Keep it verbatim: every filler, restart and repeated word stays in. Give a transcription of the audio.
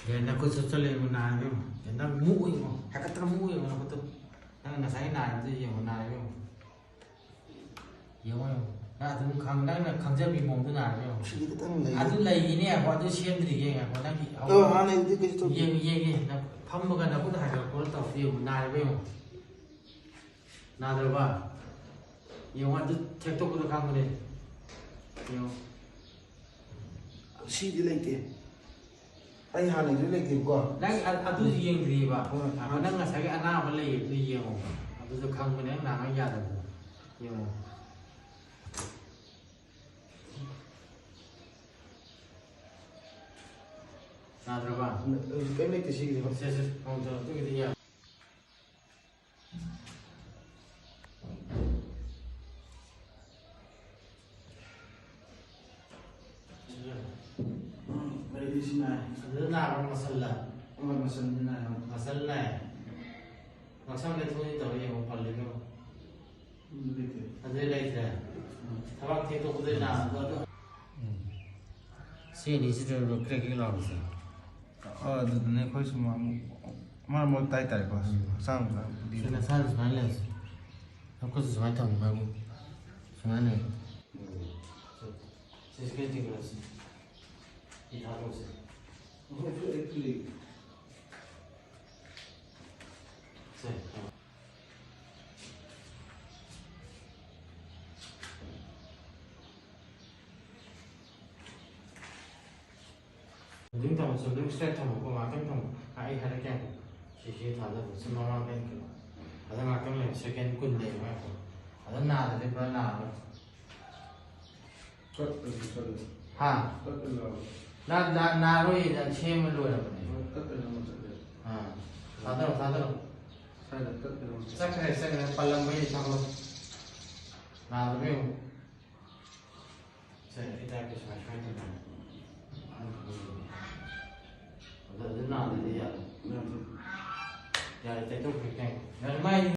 ꯌꯦꯟ ꯅꯈꯨꯠ ꯆꯨꯞꯁꯜꯂꯦ ꯌꯦꯡꯉꯣ, ꯅꯥꯔꯦ ꯌꯦꯡꯉꯣ꯫ ꯌꯦꯟ ꯅꯪ ꯃꯨꯛꯑꯦ ꯌꯦꯡꯉꯣ, ꯍꯥꯏꯀꯠꯇꯅ ꯃꯨꯛꯑꯦ ꯌꯦꯡꯉꯣ ꯅꯈꯨꯠꯇꯣ꯫ ꯅꯪ ꯉꯁꯥꯏ ꯅꯥꯔꯤꯕꯗꯣ ꯌꯦꯡꯉꯣ, ꯅꯥꯔꯦ ꯌꯦꯡꯉꯣ꯫ ꯌꯦꯡꯉꯣ, ꯌꯦꯡꯉꯣ꯫ ꯅꯪ ꯑꯗꯨꯝ ꯈꯪ-, ꯅꯪꯅ ꯈꯪꯖꯕꯤ ꯃꯑꯣꯡꯗꯣ ꯅꯥꯔꯦ ꯌꯦꯡꯉꯣ꯫ ꯁꯤꯗꯤ ꯈꯤꯇꯪ ꯂꯩ꯫ ꯑꯗꯨ ꯂꯩꯔꯤꯅꯦ, ꯉꯥꯏꯈꯣ, ꯑꯗꯨ ꯁꯦꯝꯗ꯭ꯔꯤꯒꯦ, ꯉꯥꯏꯈꯣ, ꯅꯪꯒꯤ ꯑꯧ, ꯍꯥꯟꯅꯩꯗꯨꯗꯤ ꯀꯩꯁꯨ ꯇꯧꯗꯦ꯫ ꯌꯦꯡꯒꯦ, ꯌꯦꯡꯒꯦ꯫ ꯅꯪ ꯐꯝꯃꯒ ꯅꯈꯨꯠ ꯍꯥꯏꯒꯠꯂꯛꯄꯗꯣ ꯇꯧ, ꯌꯦꯡꯉꯣ, ꯅꯥꯔꯤꯕ ꯌꯦꯡꯉꯣ꯫ ꯅꯥꯗ꯭ꯔꯕ? ꯌꯦꯡꯉꯣ, ꯑꯗꯨ ꯊꯦꯛꯇꯣꯛꯄꯗꯣ ꯈꯪꯕꯅꯦ꯫ ꯌꯦꯡꯉꯣ꯫ ꯁꯤꯗꯤ ꯂꯩꯇꯦ꯫ ꯑꯩ ꯍꯥꯟꯅꯩꯗꯨ ꯂꯩꯇꯦꯕꯀꯣ꯫ ꯅꯪ ꯑ-, ꯑꯗꯨꯁꯨ ꯌꯦꯡꯗ꯭ꯔꯤꯕ? ꯍꯣꯏ. ꯑꯗꯣ ꯅꯪ ꯉꯁꯥꯏꯒꯤ ꯑꯅꯥꯕ ꯂꯩꯌꯦ, ꯑꯗꯨ ꯌꯦꯡꯉꯣ꯫ ꯑꯗꯨꯁꯨ ꯈꯪꯕꯅꯦ, ꯅꯪ ꯅꯍꯥꯟ ꯌꯥꯗꯕꯗꯣ꯫ ꯌꯦꯡꯉꯣ꯫ ꯅꯥꯗ꯭ꯔꯕ? ꯍꯧꯖꯤꯛ ꯀꯔꯤꯝ ꯂꯩꯇꯦ ꯁꯤꯒꯤꯗꯤ꯫ ꯁꯦ, ꯁꯦ, ꯈꯣꯡ ꯆꯠꯂꯣ꯫ ꯑꯗꯨꯒꯤꯗꯤ ꯌꯥ-, ꯎꯝ, ꯂꯩꯗꯤ ꯁꯤ ꯅꯥꯏ꯫ ꯑꯗꯨꯗ ꯅꯥꯕ꯭ꯔꯣ, ꯃꯁꯜꯗ? ꯍꯣꯏ, ꯃꯁꯜꯗꯤ ꯅꯥꯏ, ꯍꯣꯏ꯫ ꯃꯁꯜ ꯅꯥꯏ꯫ ꯉꯛꯁꯝꯗ ꯊꯣꯛꯏ ꯇꯧꯔ ꯌꯦꯡꯉꯣ, ꯄꯜꯂꯤꯗꯣ꯫ ꯎꯝ, ꯂꯩꯇꯦ꯫ ꯑꯗꯨꯗꯤ ꯂꯩꯇ꯭ꯔꯦ꯫ ꯎꯝ꯫ ꯊꯕꯛ ꯊꯦꯛꯇꯣꯛꯄꯗ ꯅꯥꯕꯗꯣ ꯑꯗꯨ꯫ ꯎꯝ꯫ ꯁꯤ ꯑꯅꯤꯁꯤꯗ ꯀ꯭ꯔꯦꯛ ꯀ꯭ꯔꯦꯛ ꯂꯥꯎꯔꯤꯁꯦ꯫ ꯑ, ꯑꯗꯨꯗꯨꯅꯦ ꯑꯩꯈꯣꯏꯁꯨ ꯑꯃꯨꯛ ꯃꯔꯛ ꯃꯔꯛꯇ ꯍꯥꯏꯇꯥꯔꯦꯀꯣ, ꯎꯝ꯫ ꯍꯛꯆꯥꯡꯗ ꯁꯤ ꯅꯁꯥꯅ ꯁꯨꯃꯥꯏꯅ ꯂꯩꯔꯁꯤ꯫ ꯅꯈꯨꯠꯁꯤ ꯁꯨꯃꯥꯏꯅ ꯊꯝꯃꯨ ꯍꯥꯏꯕꯨ꯫ ꯁꯨꯃꯥꯏꯅ ꯂꯩ꯫ ꯎꯝ꯫ ꯁꯤ ꯁꯤ ꯀꯩ ꯇꯤꯡꯈꯠꯂꯁꯤ꯫ ꯐꯤ ꯊꯥꯗꯣꯛꯁꯤ꯫ ꯑꯩꯈꯣꯏ ꯐꯨꯔꯤꯠ ꯂꯩꯇꯦ꯫ ꯁꯦ꯫ ꯑꯗꯨꯝ ꯊꯝꯃꯣ, ꯁꯨꯝ ꯑꯗꯨꯝ straight ꯊꯝꯃꯣꯀꯣ, ꯉꯥꯛꯇꯪ ꯊꯝꯃꯣ꯫ ꯑꯩ ꯍꯥꯏꯔꯛꯀꯦ ꯉꯥꯏꯈꯣ꯫ ꯁꯤꯁꯤ ꯊꯥꯗꯕ, ꯁꯤ ꯃꯃꯥꯡꯗ ꯑꯩꯅ ꯀꯩꯅꯣ꯫ ꯑꯗ ꯉꯥꯛꯇꯪ ꯂꯩꯌꯣ, second ꯀꯨꯟ ꯂꯩꯌꯣ ꯉꯥꯏꯈꯣ꯫ ꯑꯗ ꯅꯥꯗ꯭ꯔꯗꯤ ꯄꯨꯔꯥ ꯅꯥꯔꯔꯣꯏ꯫ ꯀꯠꯄꯁꯨ ꯆꯠꯂꯦ꯫ ꯍꯥ? ꯀꯠꯄ ꯂꯥꯎ꯫ ꯅꯥ-, ꯅꯥ-, ꯅꯥꯔꯣꯏꯌꯦ, ꯅꯪ ꯁꯦꯝꯃ ꯂꯣꯏꯔꯕꯅꯦ꯫ ꯍꯣꯏ, ꯀꯠꯄ ꯂꯥꯎ ꯆꯠꯂꯦ꯫ ꯑꯥ꯫ ꯊꯥꯗꯔꯣ, ꯊꯥꯗꯔꯣ꯫ ꯁ꯭ꯋꯥꯏꯗ ꯀꯠꯄ ꯂꯥꯎ ꯆꯠꯂꯦ꯫ ꯆꯠꯈ꯭ꯔꯦ, ꯆꯠꯈ꯭ꯔꯦ, ꯄꯜꯂꯝꯕꯩꯅꯦ, ꯊꯝꯃꯣ꯫ ꯅꯥꯗꯕ ꯌꯦꯡꯉꯨ꯫ ꯁꯦ, ꯍꯤꯗꯥꯛꯀꯤ ꯁꯨꯃꯥꯏ ꯁꯨꯃꯥꯏ ꯇꯧꯗꯅ꯫ ꯑꯗꯨ, ꯑꯗꯨ ꯅꯥꯗ꯭ꯔꯗꯤ ꯌꯥꯔꯦ꯫ ꯌꯥꯔꯦ, ꯇꯩꯊꯣꯛꯈ꯭ꯔꯦ ꯀꯩꯅꯣ꯫ ꯌꯥꯔꯦ, ꯃꯥꯏ